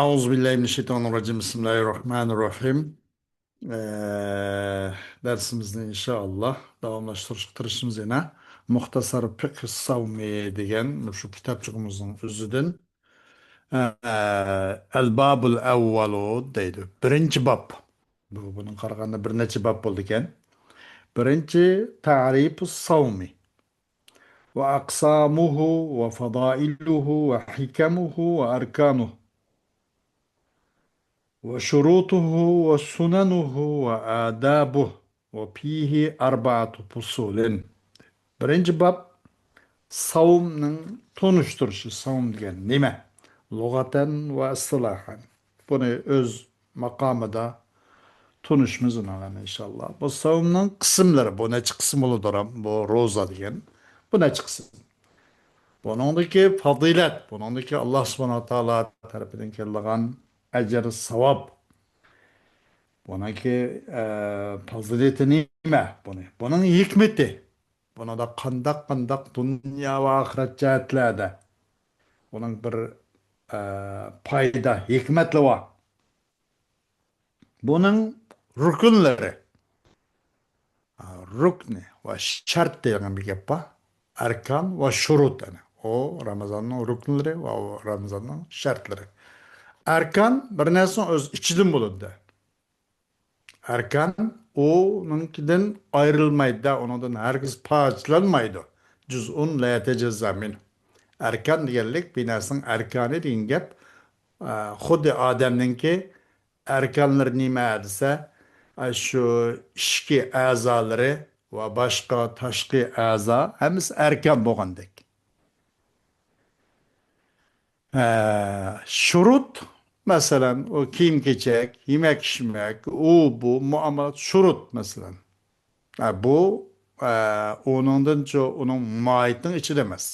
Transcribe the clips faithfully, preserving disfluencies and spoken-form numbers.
أعوذ بالله من الشيطان الرجيم. بسم الله الرحمن الرحيم. ئە، دەرسىمىزنى ئىنشائاللا داۋاملاشتۇرۇشقا تىرىشىمىز يەنە. مۇختەسەر فىقھى سەۋمى دېگەن شۇ كىتابچىقىمىزنىڭ ئۆزىدىن، ئە، ئەلبابۇل ئەۋۋەلۇ دەيدۇ. بىرىنچى باب. بۇ، بۇنىڭ قارىغاندا بىر نەچچە باب بولىدىكەن. بىرىنچى، تەرىپۇ سەۋمى. وأقسامه وفضائله وحكمه وأركانه وشروطه وسننه وآدابه وفيه أربعة فصول. بىرىنچى باب، سەۋمنىڭ تونۇشتۇرۇشى. سەۋم دېگەن نېمە؟ لۇغەتەن ۋە ئىستىلاھەن. بۇنى ئۆز ماقامىدا تونۇشىمىز ئۇنىڭ بىلەن ئىنشاللا. بۇ سەۋمنىڭ قىسىملىرى، بۇ نەچچە قىسىم بولىدۇ، بۇ روزا دېگەن. بۇ نەچچە قىسىم؟ بۇنىڭدىكى پەزىلەت، بۇنىڭدىكى ئاللا سۇبھانەھۇ ۋە تائالا تەرىپىدىن كېلىدىغان ئەجىر، ساۋاب. بۇنىڭكى، ئە، پەزىلىتى نېمە؟ بۇنى، بۇنىڭ ھېكمىتى. بۇنىڭدا قانداق، قانداق دۇنيا ۋە ئاخىرەت جەھەتلەردە بۇنىڭ بىر، ئە، پايدا، ھېكمەتلىرى بار. بۇنىڭ رۇكۇنلىرى. ھە، رۇكنى ۋە شەرت دېگەن بىر گەپ بار. ئەركان ۋە شۇرۇت، يەنى ئۇ رامىزاننىڭ رۇكۇنلىرى ۋە ئۇ رامىزاننىڭ شەرتلىرى. ئەركان بىر نەرسىنىڭ ئۆز ئىچىدىن بولىدۇ. ئەركان ئۇنىڭكىدىن ئايرىلمايدۇ، ئۇنىڭدىن ھەرگىز پارچىلانمايدۇ. جۇزئۇن لا يەتەجەززا مىنھۇ. ئەركان دېگەنلىك، بىر نەرسىنىڭ ئەركانى دېگەن گەپ، ئە، خۇددى ئادەمنىڭكى ئەركانلىرى نېمە دېسە، ئە، شۇ ئىچكى ئەزالىرى ۋە باشقا تاشقى ئەزا ھەممىسى ئەركان بولغاندەك. ئە، شۇرۇت، مەسىلەن، ئۇ كىيىم-كېچەك، يېمەك-ئىچمەك، ئۇ، بۇ، مۇئامىلات، شۇرۇت، مەسىلەن. ئە، بۇ، ئە، ئۇنىڭدىنچۇ، ئۇنىڭ ماھىيىتىنىڭ ئىچىدە ئەمەس.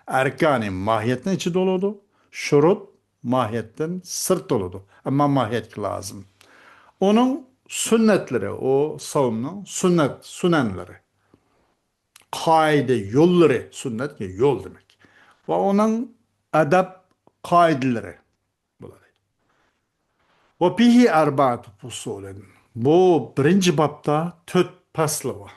ئەركانى ماھىيەتنىڭ ئىچىدە بولىدۇ، شۇرۇت ماھىيەتتىن سىرت بولىدۇ. ئەمما ماھىيەتكە لازىم. ئۇنىڭ سۈننەتلىرى، ئۇ سەۋمنىڭ سۈننەت، سۈنەنلىرى. قائىدە يوللىرى، سۈننەت يول دېمەك. ۋە ئۇنىڭ ئەدەپ قائىدىلىرى بولىدۇ. وفيه أربعة فصول. بۇ بىرىنچى بابتا تۆت پەسلى بار.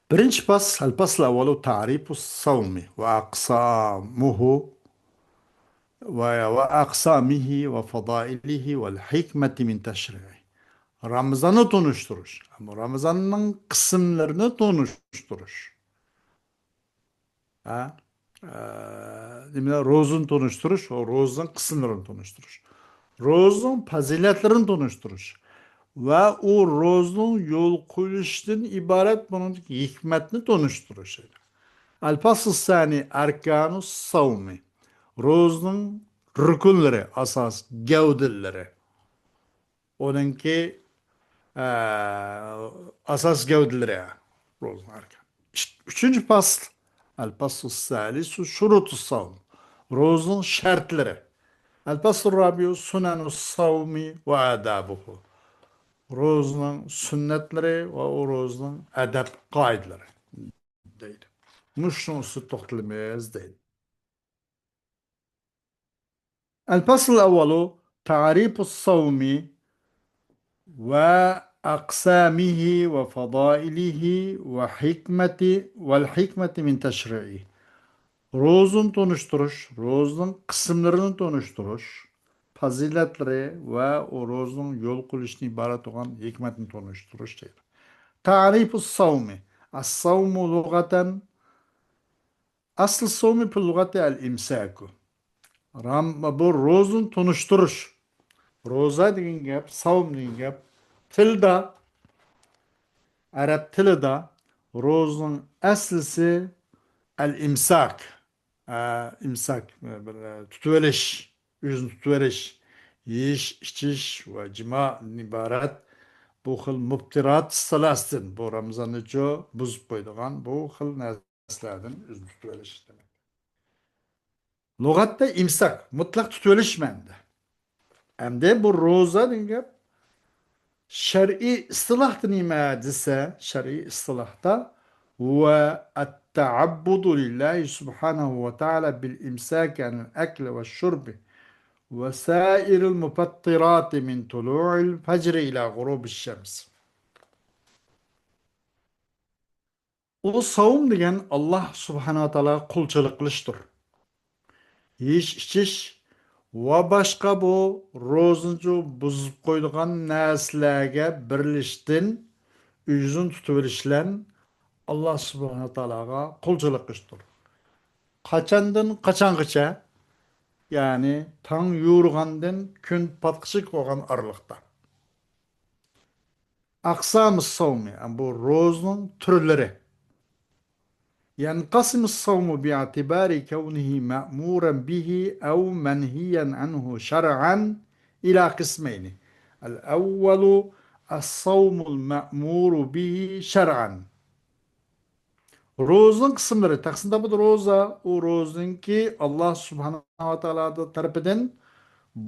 بىرىنچى پەسىل، الفصل الأول تعريف الصوم وأقسامه و، وأقسامه وفضائله والحكمة من تشريعه. رامىزاننى تونۇشتۇرۇش. رامىزاننىڭ قىسىملىرىنى تونۇشتۇرۇش. ھە؟ ئە، نېمە، روزىنى تونۇشتۇرۇش، ئۇ روزىنىڭ قىسىملىرىنى تونۇشتۇرۇش. روزىنىڭ پەزىلەتلىرىنى تونۇشتۇرۇش. ۋە ئۇ روزىنىڭ يول قويۇلۇشىدىن ئىبارەت بۇنىڭدىكى ھېكمەتنى تونۇشتۇرۇش. الفصل الثاني أركان الصوم. روزىنىڭ رۇكۇنلىرى، ئاساس گەۋدىلىرى. ئۇنىڭكى، ئە، ئاساس گەۋدىلىرى، روزىنىڭ ئەركانى. ئۈچ-، ئۈچىنچى پەسىل، الفصل الثالث شروط الصوم. روزىنىڭ شەرتلىرى. الفصل الرابع سنن الصوم وآدابه. روزىنىڭ سۈننەتلىرى ۋە ئۇ روزىنىڭ ئەدەپ قائىدىلىرى دەيدۇ. مۇشۇنىڭ ئۈستىدە توختىلىمىز دەيدۇ. الفصل الأول تعريف الصوم وأقسامه وفضائله وحكمة، والحكمة من تشريعه. روزىنى تونۇشتۇرۇش، روزىنىڭ قىسىملىرىنى تونۇشتۇرۇش، پەزىلەتلىرى ۋە ئۇ روزىنىڭ يول قويۇلۇشىدىن ئىبارەت بولغان ھېكمەتنى تونۇشتۇرۇش دەيدۇ. تعريف الصوم. الصوم لغة، أصل الصوم في اللغة الإمساك. رام-، بۇ روزىنى تونۇشتۇرۇش. روزا دېگەن گەپ، ساۋم دېگەن گەپ. تىلدا، ئەرەب تىلىدا روزىنىڭ ئەسلىسى ئەل ئىمساك. ئە، ئىمساك، بىر، ئە، تۇتۇۋېلىش، ئۆزىنى تۇتۇۋېلىش، يېيىش، ئىچىش ۋە جىمادىن ئىبارەت بۇ خىل مۇپتىرات سالاستىن، بۇ رامىزاننىچۇ بۇزۇپ قويىدىغان بۇ خىل نەرسە. نەرسىلەردىن ئۆزىنى تۇتۇۋېلىش دېمەك. لۇغەتتە ئىمساك، مۇتلەق تۇتۇۋېلىش مەنىدە. ئەمدى بۇ روزا دېگەن گەپ شەرئىي ئىستىلاھتا نېمە دېسە، شەرئىي ئىستىلاھتا ھۇۋە ئەت-، التعبد لله سبحانه وتعالى بالإمساك عن الأكل والشرب وسائر المفطرات من طلوع الفجر إلى غروب الشمس. ئۇ ساۋم دېگەن ئاللاھ سۇبھانەھۇ ۋە تائالاغا قۇلچىلىق قىلىشتۇر. يېيىش-ئىچىش ۋە باشقا بۇ روزىنى بۇزۇپ قويىدىغان نەرسىلەرگە بېرىلىشتىن ئۆزىنى تۇتۇۋېلىش بىلەن ئاللاھ سۇبھانەھۇ ۋە تائالاغا قۇلچىلىق قىلىشتۇر. قاچاندىن قاچانغىچە؟ يەنى تاڭ يورۇغاندىن كۈن پاتقىچە بولغان ئارىلىقتا. أقسام الصوم، بۇ روزىنىڭ تۈرلىرى. ينقسم الصوم باعتبار كونه مأمورا به أو منهيا عنه شرعا إلى قسمين. الأول الصوم المأمور به شرعا. روزىنىڭ قىسىملىرى، تەقسىم تاپىدۇ روزا، ئۇ روزىنىڭكى ئاللاھ سۇبھانەھۇ ۋە تائالا تەرىپىدىن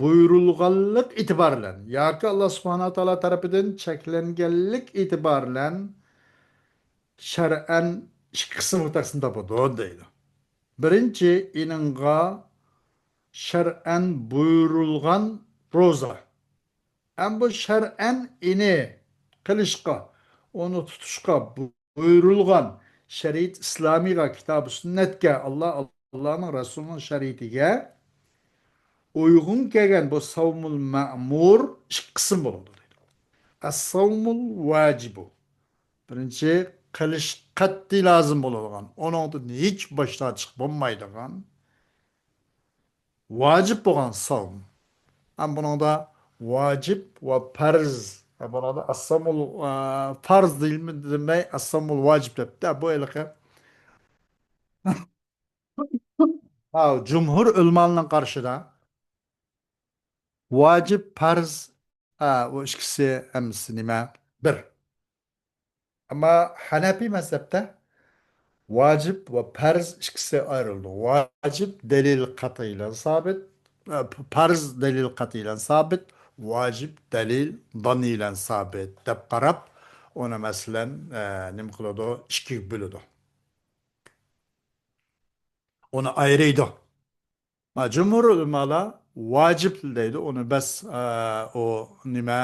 بۇيرۇلغانلىق ئېتىبارى بىلەن ياكى ئاللاھ سۇبھانەھۇ ۋە تائالا تەرىپىدىن چەكلەنگەنلىك ئېتىبارى بىلەن شەرئەن ئىككى قىسىمغا تەقسىم تاپىدۇ دەيدۇ. بىرىنچى، ئېنىڭغا شەرئەن بۇيرۇلغان روزا. ئەمما بۇ شەرئەن ئېنى قىلىشقا، ئۇنى تۇتۇشقا بۇيرۇلغان شەرىئەت ئىسلامىغا، كىتابى سۈننەتكە، ئاللا، ئاللانىڭ رەسۇلىنىڭ شەرىئىتىگە ئۇيغۇن كەلگەن بۇ ساۋمۇل مەمۇر ئىككى قىسىم بولىدۇ دەيدۇ. ئەس-ساۋمۇل ۋاجىبۇ. بىرىنچى، قىلىش قەتئىي لازىم بولىدىغان، ئۇنىڭدىن ھېچ باش تارتىشقا بولمايدىغان، ۋاجىپ بولغان ساۋم. ھەم بۇنىڭدا ۋاجىپ ۋە پەرز. ھەم بۇنىڭدا ئەس-ساۋمۇل، ئە، پەرز دېيىلمە-، دېمەي، ئەس-ساۋمۇل ۋاجىپ دەپتۇ. بۇ ھېلىقى ھا، جۇمھۇر ئۆلىمالارنىڭ قارىشىدا ۋاجىپ، پەرز، ھا، ئۇ ئىككىسى ھەممىسى نېمە؟ بىر. ئەمما ھەنەپىي مەزھەپتە ۋاجىپ ۋە پەرز ئىككىسى ئايرىلىدۇ. ۋاجىپ دەلىل قەتئىي بىلەن سابىت، ئە، پەرز دەلىل قەتئىي بىلەن سابىت، ۋاجىپ دەلىل زاننىي بىلەن سابىت دەپ قاراپ، ئۇنى مەسىلەن، ئە، نېمە قىلىدۇ؟ ئىككىگە بۆلىدۇ. ئۇنى ئايرىيدۇ. ما، جۇمھۇر ئۆلىمالار ۋاجىپ دەيدۇ، ئۇنى بەس، ئە، ئۇ نېمە؟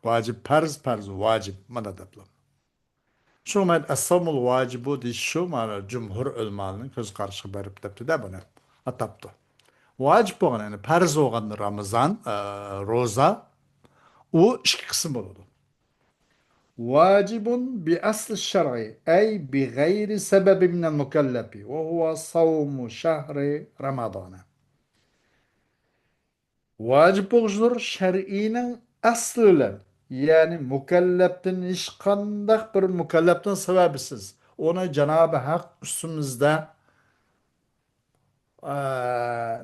ۋاجىپ، پەرز، پەرز، ۋاجىپ، مانا دەپلا. شۇ مەن ئەس-ساۋمۇل ۋاجىبۇ دېيىش شۇ، مانا جۇمھۇر ئۆلىمالارنىڭ كۆز قارىشىغا بېرىپ دەپتۇ-دە بۇنى. ئاتاپتۇ. ۋاجىپ بولغان، يەنى پەرز بولغان رامىزان، ئە، روزا، ئۇ ئىككى قىسىم بولىدۇ. واجب بأصل الشرع، أي بغير سبب من المكلف، وهو صوم شهر رمضان. ۋاجىپ بولغۇچىدۇر شەرئىينىڭ ئەسلى بىلەن، يەنى مۇكەللەپتىن، ھېچقانداق بىر مۇكەللەپنىڭ سەۋەبىسىز، ئۇنى جانابى ھەق ئۈستىمىزدە ئە،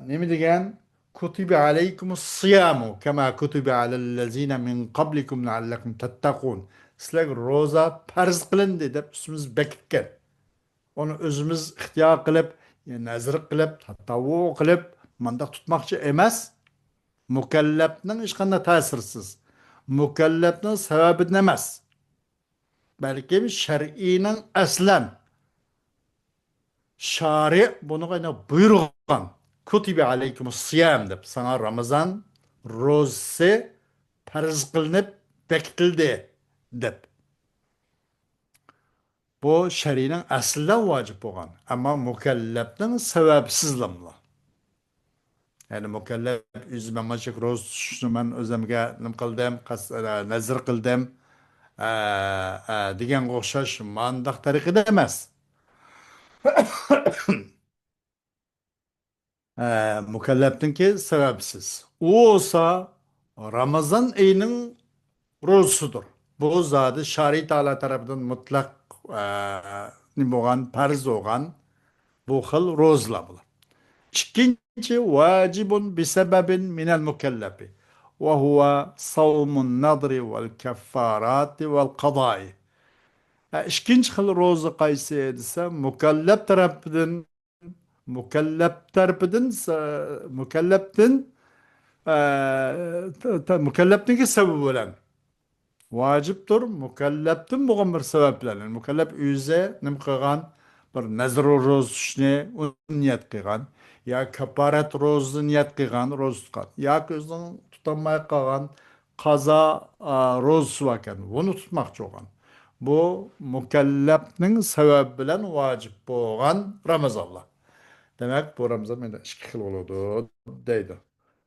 نېمە دېگەن؟ كتب عليكم الصيام كما كتب على الذين من قبلكم لعلكم تتقون. سىلەرگە روزا پەرز قىلىندى دەپ ئۈستىمىزگە بېكىتكەن. ئۇنى ئۆزىمىز ئىختىيار قىلىپ، نەزر قىلىپ، تەتەۋۋۇ قىلىپ، مانداق تۇتماقچى ئەمەس. مۇكەللەپنىڭ ھېچقانداق تەسىرسىز، مۇكەللەپنىڭ سەۋەبىدىن ئەمەس. بەلكىم شەرئىينىڭ ئەسلەن شارىئ بۇنىڭغا بۇيرۇغان، كۇتىبە ئەلەيكۇمۇس سىيام دەپ، ساڭا رامىزان روزىسى پەرز قىلىنىپ بېكىتىلدى دەپ. بۇ شەرئىينىڭ ئەسلىدە ۋاجىپ بولغان، ئەمما مۇكەللەپنىڭ سەۋەبسىزلىملا. يەنى مۇكەللەپ ئۆزى مەن مانا شۇ روزا تۇتۇشنى مەن ئۆزۈمگە نېمە قىلدىم، قەس-، ئە، نەزىر قىلدىم، ئە، ئە، دېگەنگە ئوخشاش مانداق تەرىقىدە ئەمەس. ئە، مۇكەللەپنىڭكى سەۋەبسىز. ئۇ بولسا رامىزان ئېيىنىڭ روزىسىدۇر. بۇ زادى شارىئى تائالا تەرىپىدىن مۇتلەق، ئە، نېمە بولغان، پەرز بولغان بۇ خىل روزىلار بۇلار. ئىككىنچى، ۋاجىبۇن بىسەبەبىن مىنەل مۇكەللەپى ۋە ھۇۋە ساۋمۇن نەزرى ۋەل كەففاراتى ۋەل قازائى. ئە، ئىككىنچى خىل روزا قايسى دېسە، مۇكەللەپ تەرىپىدىن مۇكەللەپ تەرىپىدىن، مۇكەللەپتىن، ئە، ت-، ت-، مۇكەللەپنىڭكى سەۋەبى بىلەن ۋاجىپتۇر، مۇكەللەپتىن بولغان بىر سەۋەب بىلەن. يەنى مۇكەللەپ ئۆزى نېمە قىلغان، بىر نەزىر روزا تۇتۇشنى ئۇنى نىيەت قىلغان، يا كاپپارەت روزىنى نىيەت قىلغان، روزا تۇتقان، ياكى ئۆزىنىڭ تۇتالماي قالغان قازا، ئا، روزىسى باركەن، بۇنى تۇتماقچى بولغان. بۇ مۇكەللەپنىڭ سەۋەبى بىلەن ۋاجىپ بولغان رامىزانلار. دېمەك، بۇ رامىزان مەيلى ئىككى خىل بولىدۇ دەيدۇ.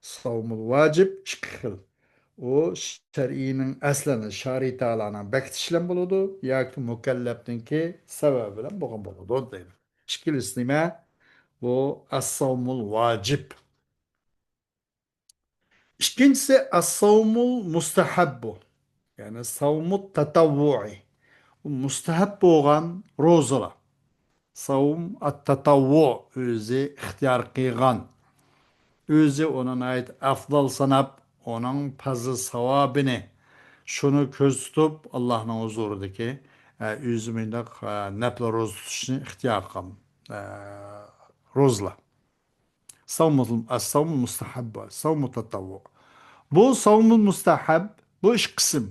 ساۋمۇل ۋاجىب ئىككى خىل. ئۇ شەرئىينىڭ ئەسلىنى شارى تائالانىڭ بەكىتىشى بىلەن بولىدۇ ياكى مۇكەللەپنىڭكى سەۋەبى بىلەن بولغان بولىدۇ دەيدۇ. ئىككىنچىسى نېمە؟ بۇ ئەس-ساۋمۇل ۋاجىب. ئىككىنچىسى ئەس-ساۋمۇل مۇستەھەببۇ. يەنى ساۋمۇت تەتەۋۋۇئى. بۇ مۇستەھەب بولغان روزىلار. ساۋم ئەت-تەتەۋۋۇ، ئۆزى ئىختىيار قىلغان. ئۆزى ئۇنى ناھايىتى ئەفزال ساناپ، ئۇنىڭ پەزلى ساۋابىنى، شۇنى كۆز تۇتۇپ، ئاللاھنىڭ ھۇزۇرىدىكى، ئە، ئۆزى مۇنداق، ئە، نەپلى روزا تۇتۇشنى ئىختىيار قىلغان، ئە، روزىلار. ساۋمۇل، ئەس-ساۋمۇل مۇستەھەب، ساۋمۇ تەتەۋۋۇ. بۇ ساۋمۇل مۇستەھەب، بۇ ئىككى قىسىم.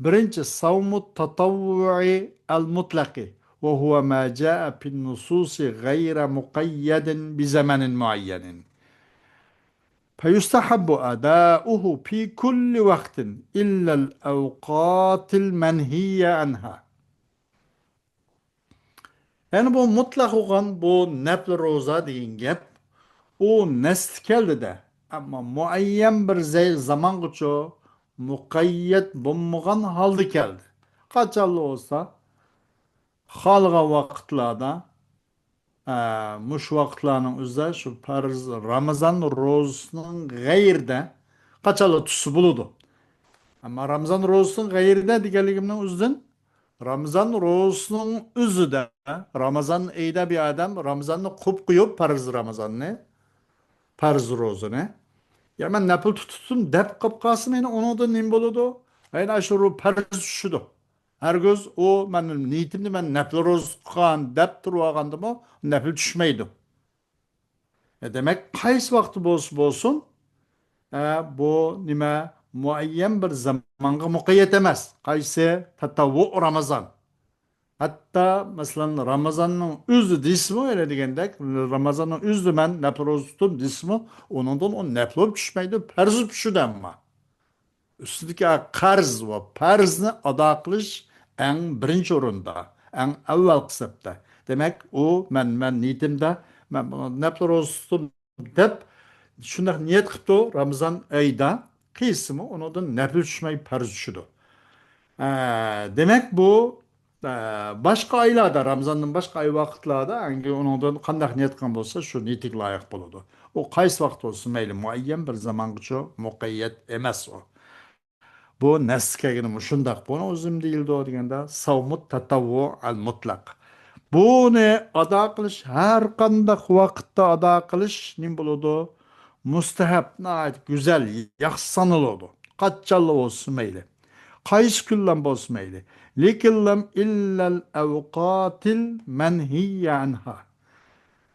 بىرىنچى، ساۋمۇ تەتەۋۋۇئى ئەل-مۇتلەقى، وهو ما جاء في النصوص غير مقيد بزمن معين. فيستحب أداؤه في كل وقت إلا الأوقات المنهي عنها. يەنى بۇ مۇتلەق بولغان بۇ نەپلى روزا دېگەن گەپ، ئۇ نەستە كەلدى-دە، ئەمما مۇئەييەن بىر زەي-، زامانغىچە مۇقەييەت بولمىغان ھالدا كەلدى. قاچانلا بولسا، خالىغان ۋاقىتلاردا، ئە، مۇشۇ ۋاقىتلارنىڭ ئۆزىدە شۇ پەرز رامىزان روزىسىنىڭ غەيرىدە قاچانلا تۇتسا بولىدۇ. ئەمما رامىزان روزىسىنىڭ غەيرىدە دېگەنلىكىمنىڭ ئۆزىدىن رامىزان روزىسىنىڭ ئۆزىدە، رامىزان ئېيىدا بىر ئادەم رامىزاننى قويۇپ قويۇپ، پەرز رامىزاننى، پەرز روزىنى، يا مەن نەپىل تۇتۇپتۇم دەپ قويۇپ قالسا، مېنى ئۇنىڭدىن نېمە بولىدۇ؟ ئەينى شۇ پەرز چۈشىدۇ. ھەرگىز ئۇ مەن نىيىتىمدە مەن نەپىل روزا تۇتقان دەپ تۇرۇۋالغاندىمۇ نەپىل چۈشمەيدۇ. ئە، دېمەك، قايسى ۋاقىتتا بولسا بولسۇن، ئە، بۇ نېمە، مۇئەييەن بىر زامانغا مۇقەييەت ئەمەس. قايسى؟ تەتەۋۋۇ رامىزان. ھەتتا، مەسىلەن، رامىزاننىڭ ئۆزى دېسىمۇ، يەنە دېگەندەك، رامىزاننىڭ ئۆزىدە مەن نەپىل روزا تۇتتۇم دېسىمۇ، ئۇنىڭدىن ئۇ نەپىل بولۇپ چۈشمەيدۇ، پەرز چۈشىدۇ ئەمما. ئۈستىدىكى قەرز ۋە پەرزنى ئادا قىلىش ئەڭ بىرىنچى ئورۇندا، ئەڭ ئەۋۋەلقى سەپتە. دېمەك، ئۇ مەن، مەن نىيىتىمدە، مەن بۇ نەپلى روزا تۇتتۇم دەپ، شۇنداق نىيەت قىپتۇ، رامىزان ئايدا قىلسىمۇ، ئۇنىڭدىن نەپىل چۈشمەي پەرز چۈشىدۇ. ئە، دېمەك، بۇ، ئە، باشقا ئايلاردا، رامىزاندىن باشقا ئاي ۋاقىتلاردا، ئەنگە ئۇنىڭدىن قانداق نىيەت قىلغان بولسا، شۇ نىيىتىگە لايىق بولىدۇ. ئۇ قايسى ۋاقىت بولسا مەيلى، مۇئەييەن بىر زامانغىچە مۇقەييەت ئەمەس ئۇ. بۇ نەستە كەلگىنى مۇشۇنداق. بۇنىڭ ئۆزى نېمە دېيىلىدۇ دېگەندە، ساۋمۇت تەتەۋۋۇ ئەل مۇتلەق. بۇنى ئادا قىلىش، ھەر قانداق ۋاقىتتا ئادا قىلىش نېمە بولىدۇ؟ مۇستەھەب، ناھايىتى گۈزەل، ياخشى سانىلىدۇ. قاچانلا بولسا مەيلى. قايسى كۈنلەم بولسا مەيلى. لېكىنلەم ئىللەل ئەۋقاتىل مەنھىيە ئەنھا.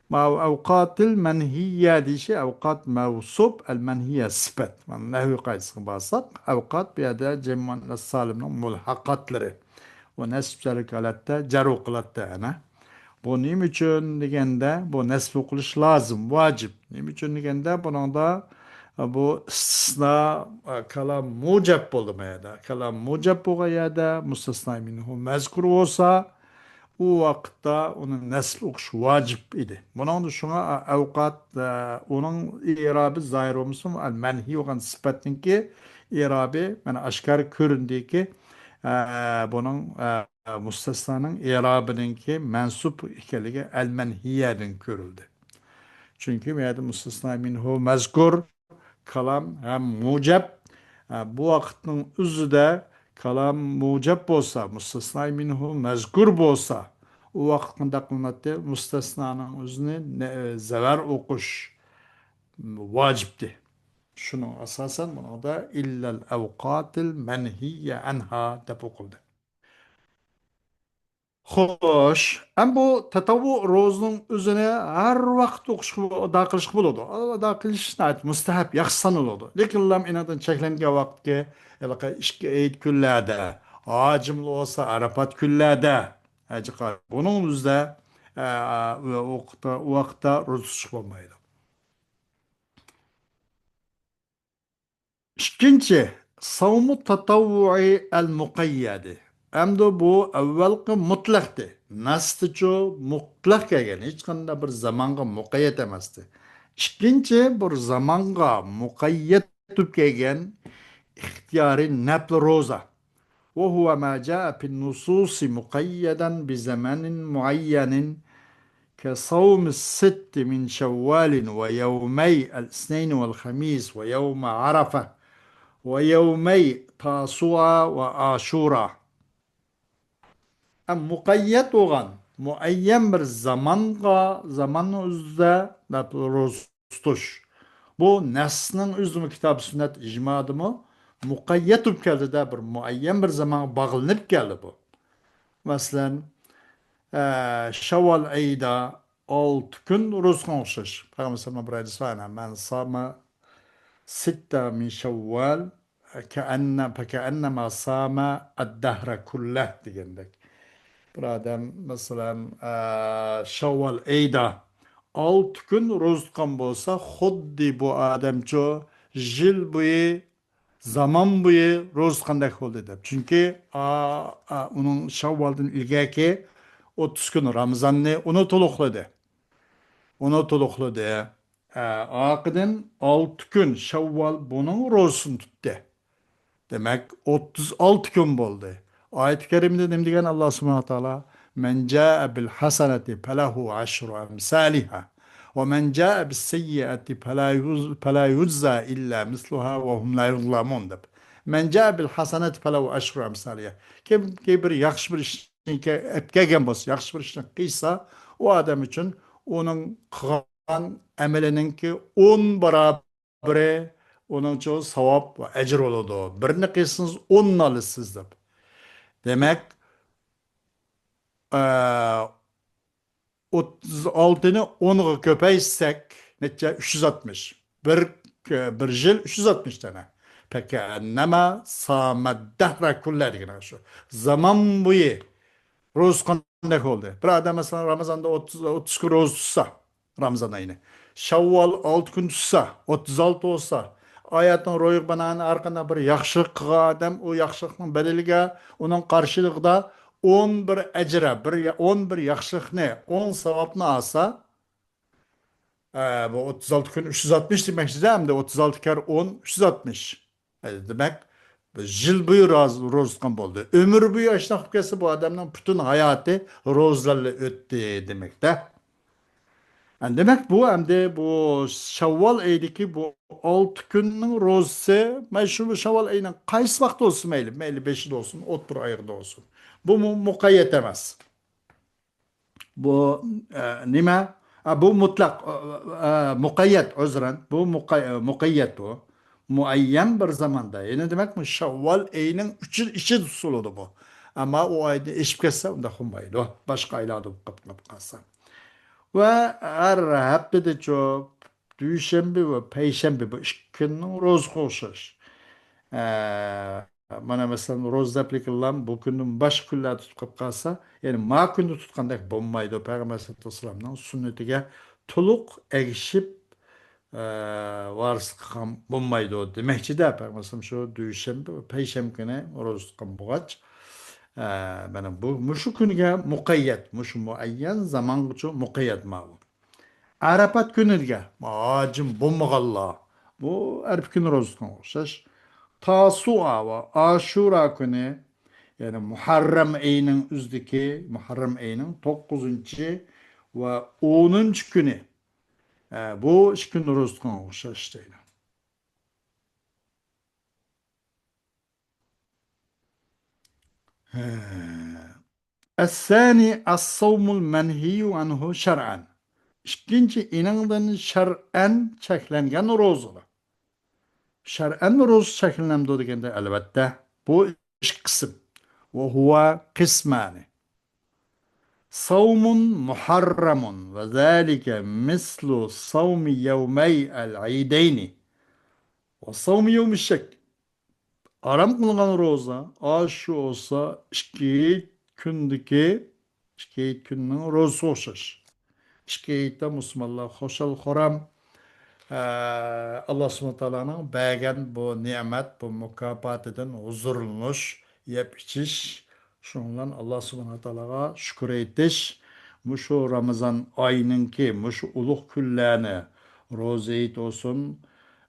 ماۋۇ ئەۋقاتىل مەنھىيە دېيىشى، ئەۋقات مەۋسۇپ، ئەل مەنھىيە سۈپەت. مانا نەھۋى قائىدىسىگە بارساق، ئەۋقات بۇ يەردە جەم مۇئەننەس سالىمنىڭ مۇلھەقاتلىرى. ئۇ نەسب جەرلىك ھالەتتە جەر ئوقۇلاتتى ئەنە. بۇ نېمە ئۈچۈن دېگەندە، بۇ نەسب ئوقۇلۇش لازىم، ۋاجىپ. نېمە ئۈچۈن دېگەندە، بۇنىڭدا بۇ ئىستىسنا، كالام مۇجەب بولدى بۇ يەردە. كالام مۇجەب بولغان يەردە مۇستەسنا مىنھۇ مەزكۇر بولسا، ئۇ ۋاقىتتا ئۇنى نەسب ئوقۇش ۋاجىپ ئىدى. بۇنىڭدا شۇڭا ئەۋقات، ئە، ئۇنىڭ ئېرابى زاھىر بولمىسىمۇ، ئەل مەنھىي بولغان سۈپەتنىڭكى ئېرابى مانا ئاشكارا كۆرۈندىكى، ئە، بۇنىڭ، ئە، مۇستەسنانىڭ ئېرابىنىڭكى مەنسۇب ئىكەنلىكى ئەل مەنھىيەدىن كۆرۈلدى. چۈنكى بۇ يەردە مۇستەسنا مىنھۇ مەزكۇر، كالام ھەم مۇجەب. ئە، بۇ ۋاقىتنىڭ ئۆزىدە كالام مۇجەب بولسا، مۇستەسنا مىنھۇ مەزكۇر بولسا، ئۇ ۋاقىت قانداق قىلىناتتى؟ مۇستەسنانىڭ ئۆزىنى نە-، زەۋەر ئوقۇش ۋاجىپتى. شۇنىڭ ئاساسەن بۇنىڭدا ئىللەل ئەۋقاتىل مەنھىيە ئەنھا دەپ ئوقۇلدى. خوش، ئەم بۇ تەتەۋۋۇ روزىنىڭ ئۆزىنى ھەر ۋاقىت ئوقۇشقا، ئادا قىلىشقا بولىدۇ. ئادا قىلىش ناھايىتى مۇستەھەب، ياخشى سانىلىدۇ. لېكىنلا ئېنىڭدىن چەكلەنگەن ۋاقىتكى ھېلىقى ئىككى ئېيت كۈنلەردە، ھاجىملا بولسا ئارافات كۈنلەردە، ھەج قا-، بۇنىڭ ئۆزىدە ئە، ئە، ئۇ ۋاقىتتا، ئۇ ۋاقىتتا روزا تۇتۇشقا بولمايدۇ. ئىككىنچى، ساۋمۇ تاتاۋۋۇئى ئەل مۇقەييەدى. ئەمدى بۇ ئەۋۋەلقى مۇتلەقتى. نەستىچۇ مۇتلەق كەلگەن، ھېچقانداق بىر زامانغا مۇقەييەت ئەمەستى. ئىككىنچى، بىر زامانغا مۇقەييەت بولۇپ كەلگەن ئىختىيارىي نەپلى روزا. وهو ما جاء في النصوص مقيدا بزمن معين كصوم الست من شوال ويومي الاثنين والخميس ويوم عرفة ويومي تاسوعا وعاشورا. ئە، مۇقەييەت بولغان، مۇئەييەن بىر زامانغا، زاماننىڭ ئۆزىدە نەپلى روزا تۇتۇش. بۇ نەسنىڭ ئۆزىمۇ كىتاب سۈننەت ئىجمادىمۇ مۇقەييەت بولۇپ كەلدى-دە، بىر مۇئەييەن بىر زامانغا باغلىنىپ كەلدى بۇ. مەسىلەن، ئە، شەۋۋال ئېيىدا ئالتە كۈن روزا تۇتقان ئوخشاش. پەيغەمبەر سەللەللاھۇ ئەلەيھى ۋەسەللەم، مەن سامە سىتتە مىن شەۋۋال كەئەننە-، فەكەئەننەما سامە ئەددەھرە كۇللەھ دېگەندەك. بىر ئادەم، مەسىلەن، ئە، شەۋۋال ئېيىدا ئالتە كۈن روزا تۇتقان بولسا، خۇددى بۇ ئادەمچۇ يىل بويى، زامان بويى روزا تۇتقاندەك بولدى دەپ. چۈنكى، ئا، ئا، ئۇنىڭ شەۋۋالدىن ئىلگەركى ئوتتۇز كۈن رامىزاننى ئۇنى تولۇقلىدى. ئۇنى تولۇقلىدى. ئە، ئارقىدىن ئالتە كۈن شەۋۋال بۇنىڭ روزىسىنى تۇتتى. دېمەك، ئوتتۇز ئالتە كۈن بولدى. ئايەتى كەرىمىدە نېمە دېگەن ئاللا سۇبھانەھۇ ۋە تائالا؟ مەن جائە بىل ھەسەنەتى فەلەھۇ ئەشرۇ ئەمسالىھا ۋە مەن جائە بىس سەييئەتى فەلا يۇز-، فەلا يۇجزا ئىللا مىسلۇھا ۋە ھۇم لا يۇزلامۇن دەپ. مەن جائە بىل ھەسەنەتى فەلەھۇ ئەشرۇ ئەمسالىھا. كىمكى بىر ياخشى بىر ئىشنى كە-، ئەپ كەلگەن بولسا، ياخشى بىر ئىشنى قىلسا، ئۇ ئادەم ئۈچۈن ئۇنىڭ قىلغان ئەمىلىنىڭكى ئون بارابىرى ئۇنىڭچۇ ساۋاب ۋە ئەجىر بولىدۇ. بىرنى قىلسىڭىز، ئوننى ئالىسىز دەپ. دېمەك، ئە، ئوتتۇز ئالتىنى ئونغا كۆپەيتسەك، نەچچە؟ ئۈچ يۈز ئاتمىش. بىر، بىر يىل ئۈچ يۈز ئاتمىش دانە. فەكەئەننەما سامەد دەھرە كۇللە دېگىنى شۇ. زامان بويى روزا تۇتقاندەك بولدى. بىر ئادەم، مەسىلەن، رامىزاندا ئوتتۇز، ئوتتۇز كۈن روزا تۇتسا، رامىزان ئايىنى، شەۋۋال ئالتە كۈن تۇتسا، ئوتتۇز ئالتە بولسا، ئايەتنىڭ روھىغا بىنائەن ھەر قانداق بىر ياخشىلىق قىلغان ئادەم، ئۇ ياخشىلىقنىڭ بەدىلىگە، ئۇنىڭ قارشىلىقىدا ئون بىر ئەجرە، بىر يا-، ئون بىر ياخشىلىقنى، ئون ساۋابنى ئالسا، ئە، بۇ ئوتتۇز ئالتە كۈن ئۈچ يۈز ئاتمىش دېمەكچىدە، ئەمدى ئوتتۇز ئالتە كەر ئون، ئۈچ يۈز ئاتمىش. ئە، دېمەك، بىز يىل بويى راز-، روزا تۇتقان بولدى. ئۆمۈر بويى ئاشۇنداق بولۇپ كەتسە، بۇ ئادەمنىڭ پۈتۈن ھاياتى روزىلارلا ئۆتتى دېمەكتە. ئە، دېمەك، بۇ ئەمدى بۇ شەۋۋال ئېيىدىكى بۇ ئالتە كۈننىڭ روزىسى، مەن شۇ شەۋۋال ئېيىنىڭ قايسى ۋاقتى بولسۇن مەيلى، مەيلى بېشىدا بولسۇن، ئوتتۇرا ئايىغىدا بولسۇن. بۇ مۇ-، مۇقەييەت ئەمەس. بۇ، ئە، نېمە؟ ئە، بۇ مۇتلەق، ئە، ئە، مۇقەييەت، ئۆزرەن. بۇ مۇقەي-، ئە، مۇقەييەت بۇ. مۇئەييەن بىر زاماندا. يەنى دېمەك، بۇ شەۋۋال ئېيىنىڭ ئۈچ يىل ئىچىدە تۇتۇلىدۇ بۇ. ئەمما ئۇ ئايدىن ئېشىپ كەتسە، ئۇنداق بولمايدۇ. باشقا ئايلاردا بولۇپ قاپ-، قاپ قالسا. ۋە ھەر ھەپتىدىچۇ، دۈشەنبە ۋە پەيشەنبە بۇ ئىككى كۈننىڭ روزىغا ئوخشاش. ئە، مانا، مەسىلەن، روزا دەپلىكىللام بۇ كۈندىن باشقا كۈنلەردە تۇتۇپ قېلىپ قالسا، يەنى ما كۈندە تۇتقاندەك بولمايدۇ. پەيغەمبەر ئەلەيھىسسالاتۇ ۋەسسالامنىڭ سۈننىتىگە تولۇق ئەگىشىپ، ئە، ۋارىسلىق قىلغان بولمايدۇ دېمەكچىدە. پەيغەمبەر ئەلەيھىسسالام شۇ دۈشەنبە ۋە پەيشەنبە كۈنى روزا تۇتقان بولغاچ، ئە، مانا بۇ، مۇشۇ كۈنگە مۇقەييەت، مۇشۇ مۇئەييەن زامانغىچە مۇقەييەت ماۋۇ. ئەرەپات كۈنىگە ھاجىم بولمىغانلار، بۇ ئەرەپە كۈنى روزا تۇتقانغا ئوخشاش. تاسۇئا ۋە ئاشۇرا كۈنى، يەنى مۇھەررەم ئېيىنىڭ ئۆزىدىكى، مۇھەررەم ئېيىنىڭ توققۇزىنچى ۋە ئونىنچى كۈنى، ئە، بۇ ئىككى كۈن روزا تۇتقانغا ئوخشاش دەيدۇ. ھە. ئەسسانى الصوم المنهي عنه شرعا. ئىككىنچى، ئېنىڭدىن شەرئەن چەكلەنگەن روزىلار. شەرئەن روزا چەكلىنەمدۇ دېگەندە، ئەلۋەتتە، بۇ ئىككى قىسىم. وهو قسمان. صوم محرم وذلك مثل صوم يومي العيدين وصوم يوم الشك. ھارام قىلغان روزا، ئاشۇ بولسا ئىككى كۈندىكى، ئىككى ھېيت كۈننىڭ روزىسىغا ئوخشاش. ئىككى ھېيتتا مۇسۇلمانلار خۇشال-خۇرام، ئە، ئاللا سۇبھانەھۇ ۋە تائالانىڭ بەرگەن بۇ نېمەت، بۇ مۇكاپاتىدىن ھۇزۇرلىنىش، يەپ ئىچىش، شۇنىڭ بىلەن ئاللا سۇبھانەھۇ ۋە تائالاغا شۈكۈر ئېيتىش، مۇشۇ رامىزان ئاينىڭكى مۇشۇ ئۇلۇغ كۈنلەرنى، روزا ھېيت بولسۇن،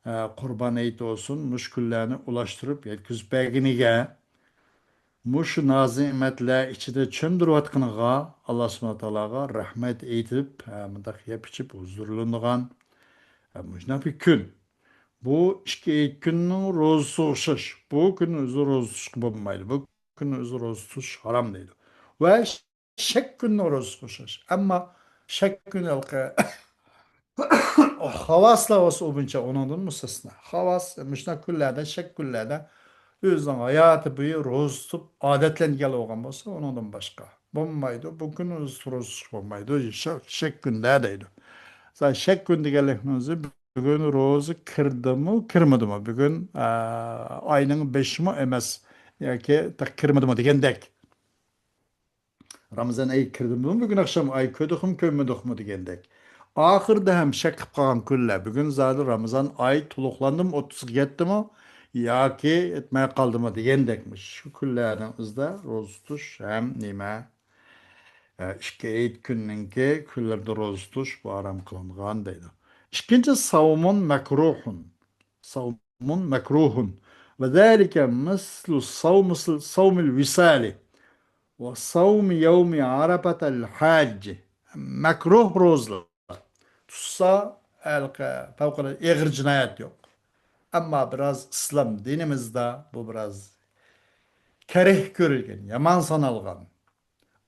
ئە، قۇربان ھېيت بولسۇن، مۇشۇ كۈنلەرنى ئۇلاشتۇرۇپ يەتكۈزۈپ بەرگىنىگە، مۇشۇ نازىنېمەتلەر ئىچىدە چۆمدۈرۈۋاتقىنىغا ئاللا سۇبھانەھۇ ۋە تائالاغا رەھمەت ئېيتىپ، ھە، مۇنداق يەپ ئىچىپ ھۇزۇرلىنىدىغان، ھە، مۇشۇنداق بىر كۈن. بۇ ئىككى ھېيت كۈننىڭ روزىسىغا ئوخشاش. بۇ كۈننى ئۆزى روزا تۇتۇشقا بولمايدۇ. بۇ كۈننى ئۆزى روزا تۇتۇش ھارام دەيدۇ. ۋە شەك كۈننىڭ روزىسىغا ئوخشاش. ئەمما شەك كۈنى ھېلىقى خاۋاسلار بولسا ئۇ بويىچە ئۇنىڭدىن مۇستەسنا. خاۋاس مۇشۇنداق كۈنلەردە، شەك كۈنلەردە ئۆزىنىڭ ھاياتى بويى روزا تۇتۇپ ئادەتلەنگەن بولغان بولسا ئۇنىڭدىن باشقا. بولمايدۇ. بۇ كۈن روزا تۇتۇشقا بولمايدۇ. شەك، شەك كۈندە دەيدۇ. شەك كۈن دېگەنلىكنىڭ ئۆزى بۈگۈن روزا كىردىمۇ، كىرمىدىمۇ؟ بۈگۈن، ئە، ئاينىڭ بېشىمۇ ئەمەس ياكى تېخى كىرمىدىمۇ دېگەندەك. رامىزان ئايى كىردىمۇ بۈگۈن ئاخشام، ئاي كۆردۇقمۇ، كۆرمىدۇقمۇ دېگەندەك. ئاخىرىدا ھەم شەك قىلىپ قالغان كۈنلەر. بۈگۈن زادى رامىزان ئاي تولۇقلاندىمۇ، ئوتتۇزغا يەتتىمۇ ياكى يەتمەي قالدىمۇ دېگەندەك. شۇ كۈنلەرنىڭ ئۆزىدە روزا تۇتۇش ھەم نېمە، ئە، ئىككى ھېيت كۈننىڭكى كۈنلىرىدە روزا تۇتۇش بۇ ھارام قىلىنغان دەيدۇ. ئىككىنچى، ساۋمۇن مەكرۇھۇن. ساۋمۇن مەكرۇھۇن. ۋە زالىكە مىسلۇ ساۋمۇ، ساۋمىل ۋىسالى. ۋە ساۋمى يەۋمى ئارەپەتەل ھاججى. مەكرۇھ روزىلار. تۇتسا، ھېلىقى پەۋقۇلئاددە ئېغىر جىنايەت يوق. ئەمما بىراز ئىسلام دىنىمىزدا بۇ بىراز كەرەھ كۆرۈلگەن، يامان سانالغان.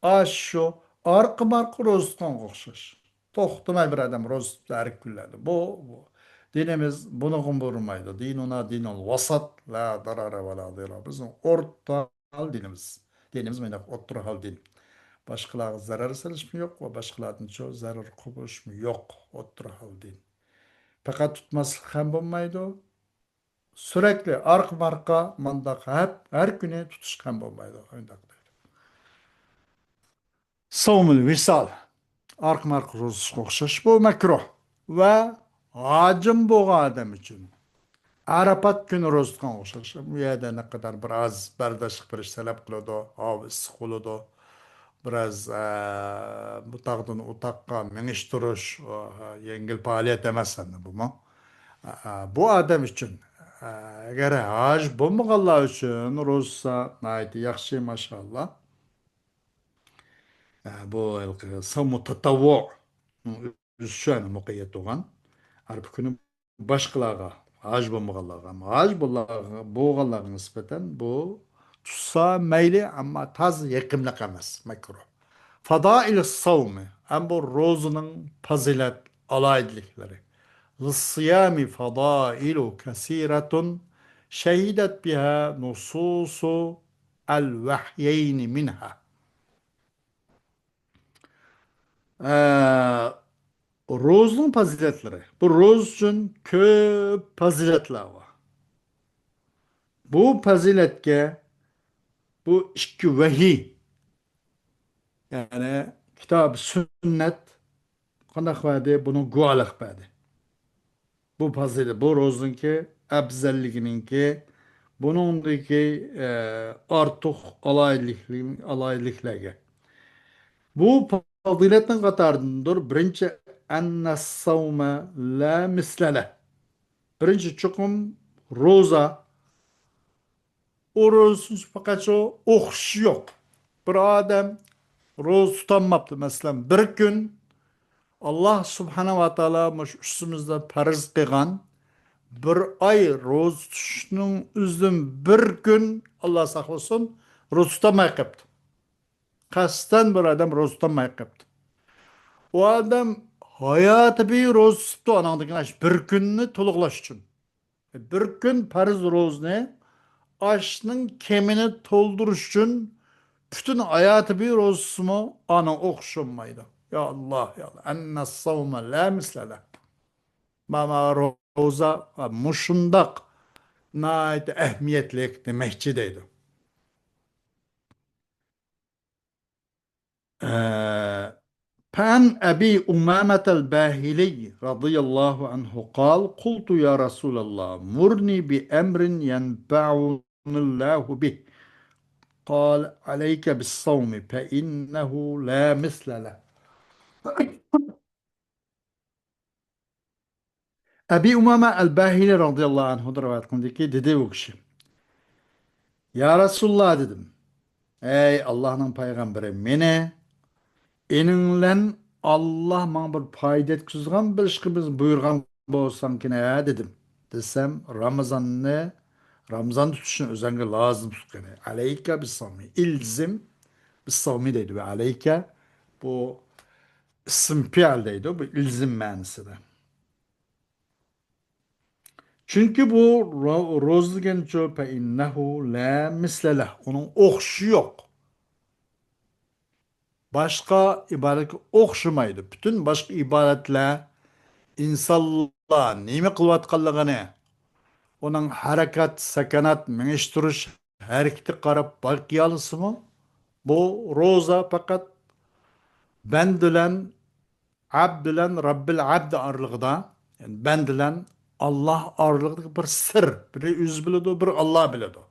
ئاشۇ ئارقا-مارقا روزا تۇتقانغا ئوخشاش. توختىماي بىر ئادەم روزا تۇتۇپ ھەر كۈنلەردە. بۇ، بۇ. دىنىمىز بۇنىڭغا بۇيرۇمايدۇ. دىنۇنا دىنۇل ۋاسات، لا دارارە ۋە لا دىرار. بىزنىڭ ئورتا ھال دىنىمىز. دىنىمىز مۇنداق ئوتتۇرا ھال دىن. باشقىلارغا زەرەر سېلىشمۇ يوق ۋە باشقىلاردىن چو-، زەرەر قوبۇشمۇ يوق. ئوتتۇرا ھال دىن. پەقەت تۇتماسلىق ھەم بولمايدۇ. سۈرەكلىك ئارقا-مارقا مانداق ھەپ-، ھەر كۈنى تۇتۇشقا ھەم بولمايدۇ. ئۇنداق دەيدۇ. سومۇل ۋىسال. ئارقا-مارقا روزىسىغا ئوخشاش بۇ مەكرۇھ. ۋە ھاجىم بولغان ئادەم ئۈچۈن. ئارافات كۈنى روزا تۇتقانغا ئوخشاش. بۇ يەردە نەقەدەر بىر ئاز بەرداشلىق بېرىش تەلەپ قىلىدۇ، ھاۋا ئىسسىق بولىدۇ. بىراز، ئە، بۇ تاغدىن ئۇ تاغقا مېڭىش تۇرۇش، ئۇ، يەڭگىل پائالىيەت ئەمەس ئەمدى بۇمۇ. ئە، بۇ ئادەم ئۈچۈن، ئە، ئەگەر ھاجى بولمىغانلار ئۈچۈن روزا تۇتسا ناھايىتى ياخشى، ماشائاللا. ئە، بۇ ھېلىقى سومۇ تەتەۋۋۇ. ئۆزى شۇ يەنە مۇقەييەت بولغان. ئارپا كۈنى باشقىلارغا، ھاجى بولمىغانلارغا، ھاجى بولغانلارغا نىسبەتەن بۇ تۇتسا مەيلى، ئەمما تازا يېقىملىق ئەمەس، مەكرۇھ. فادائىل ساۋمى، ئەم بۇ روزىنىڭ پەزىلەت ئالاھىدىلىكلىرى. لىسسىيامى فادائىلۇ كەسىرەتۇن شەھىدەت بىھا نۇسۇسۇ ئەل ۋەھيەينى مىنھا. ئە، روزىنىڭ پەزىلەتلىرى. بۇ روزا ئۈچۈن كۆپ پەزىلەتلەر بار. بۇ پەزىلەتكە بۇ ئىككى ۋەھىي، يەنى كىتاب، سۈننەت قانداق بەردى؟ بۇنىڭ گۇۋاھلىق بەردى. بۇ پەزىلەت، بۇ روزىنىڭكى ئەپزەللىكىنىڭكى، بۇنىڭدىكى، ئە، ئارتۇق ئالاھىدىلىكلىرى، ئالاھىدىلىكلەرگە. بۇ پەزىلەتنىڭ قاتارىدىندۇر. بىرىنچى، ئەننەسسەۋمە لا مىسلەلە. بىرىنچى، چوقۇم روزا ئۇ روزىسىنى پەقەت شۇ ئوخشىشى يوق. بىر ئادەم روزا تۇتالماپتۇ، مەسىلەن، بىر كۈن ئاللا سۇبھانەھۇ ۋە تائالا مۇشۇ ئۈستىمىزدە پەرز قىلغان بىر ئاي روزا تۇتۇشنىڭ ئۆزىدىن بىر كۈن، ئاللا ساقلىسۇن، روزا تۇتالماي قېپتۇ. قەستەن بىر ئادەم روزا تۇتالماي قېپتۇ. ئۇ ئادەم ھاياتى بويى روزا تۇتۇپتۇ، ئانىڭدىن كېيىن بىر كۈننى تولۇقلاش ئۈچۈن. بىر كۈن پەرز روزىنى ئاشنىڭ كېمىنى تولدۇرۇش ئۈچۈن پۈتۈن ھاياتى بويى روزىسىمۇ ئانىڭ ئوخشىمايدۇ. يا ئاللا، يا ئاللا. ئەننەسسەۋمە لا مىسلەلە. مانا روزا مۇشۇنداق ناھايىتى ئەھمىيەتلىك دېمەكچى دەيدۇ. ئە، فعن أبي أمامة الباهلي رضي الله عنه قال: قلت يا رسول الله، مرني بأمر ينفعني الله به. قال: عليك بالصوم فإنه لا مثل له. ئەبى ئۇمامە ئەل باھىلى رازىياللاھۇ ئەنھۇدىن رىۋايەت قىلىندىكى، دېدى ئۇ كىشى: يا رەسۇلاللا، دېدىم، ئەي ئاللاھنىڭ پەيغەمبىرى، مېنى ئېنىڭ بىلەن ئاللاھ ماڭا بىر پايدا يەتكۈزىدىغان بىر ئىشقا بىز بۇيرۇغان بولساڭكىنە، دېدىم. دېسەم، رامىزاننى، رامىزان تۇتۇشنى ئۆزۈڭگە لازىم تۇتقىنى. ئەلەيكە بىسساۋمى. ئىلزىم بىسساۋمى دەيدۇ. ۋە ئەلەيكە، بۇ ئىسىم پېئىل دەيدۇ، بۇ ئىلزىم مەنىسىدە. چۈنكى بۇ رو-، روزا دېگەنچۇ، فەئىننەھۇ لا مىسلە لەھ، ئۇنىڭ ئوخشىشى يوق. باشقا ئىبادەتكە ئوخشىمايدۇ. پۈتۈن باشقا ئىبادەتلەر، ئىنسانلار نېمە قىلىۋاتقانلىقىنى، ئۇنىڭ ھەرىكەت، سەكەنات، مېڭىش، تۇرۇش ھەرىكىتىگە قاراپ بايقىيالىسىمۇ؟ بۇ روزا پەقەت بەندە بىلەن، ئەبد بىلەن رەببىل ئەبد ئارىلىقىدا، يەنى بەندە بىلەن ئاللاھ ئارىلىقىدىكى بىر سىر. بىرى ئۆزى بىلىدۇ، بىرى ئاللاھ بىلىدۇ.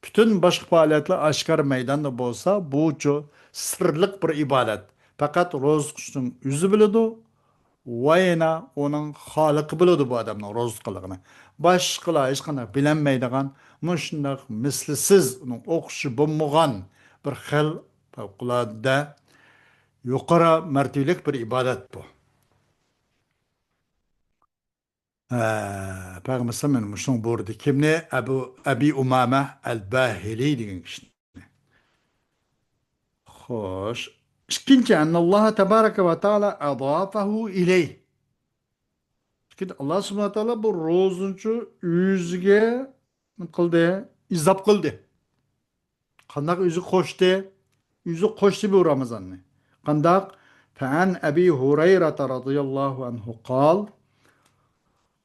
پۈتۈن باشقا پائالىيەتلەر ئاشكارا مەيداندا بولسا، بۇچۇ سىرلىق بىر ئىبادەت. پەقەت روزا تۇتقۇچىنىڭ ئۆزى بىلىدۇ، ۋە يەنە ئۇنىڭ خالىقى بىلىدۇ بۇ ئادەمنىڭ روزا تۇتقانلىقىنى. باشقىلار ھېچقانداق بىلەلمەيدىغان، مۇشۇنداق مىسلىسىز، ئۇنىڭ ئوخشىشى بولمىغان بىر خىل پەۋقۇلئاددە يۇقىرى مەرتىۋىلىك بىر ئىبادەت بۇ. ھە، پەيغەمبەر ئەلەيھىسسالام مانا مۇشۇنى بۇيرۇدى. كىمنى؟ ئەبۇ، ئەبى ئۇمامە ئەل باھىلى دېگەن كىشىنى. خوش. ئىككىنچى، ئەننەللاھە تەبارەكە ۋە تەئالە ئەضافەھۇ ئىلەيھ. ئىككىنچى، ئاللاھ سۇبھانەھۇ ۋە تائالا بۇ روزىنى ئۆزىگە نېمە قىلدى؟ ئىزاپ قىلدى. قانداق ئۆزى قوشتى؟ ئۆزى قوشتى بۇ رامىزاننى. قانداق؟ فەئەن ئەبى ھۇرەيرەتە رازىياللاھۇ ئەنھۇ قال،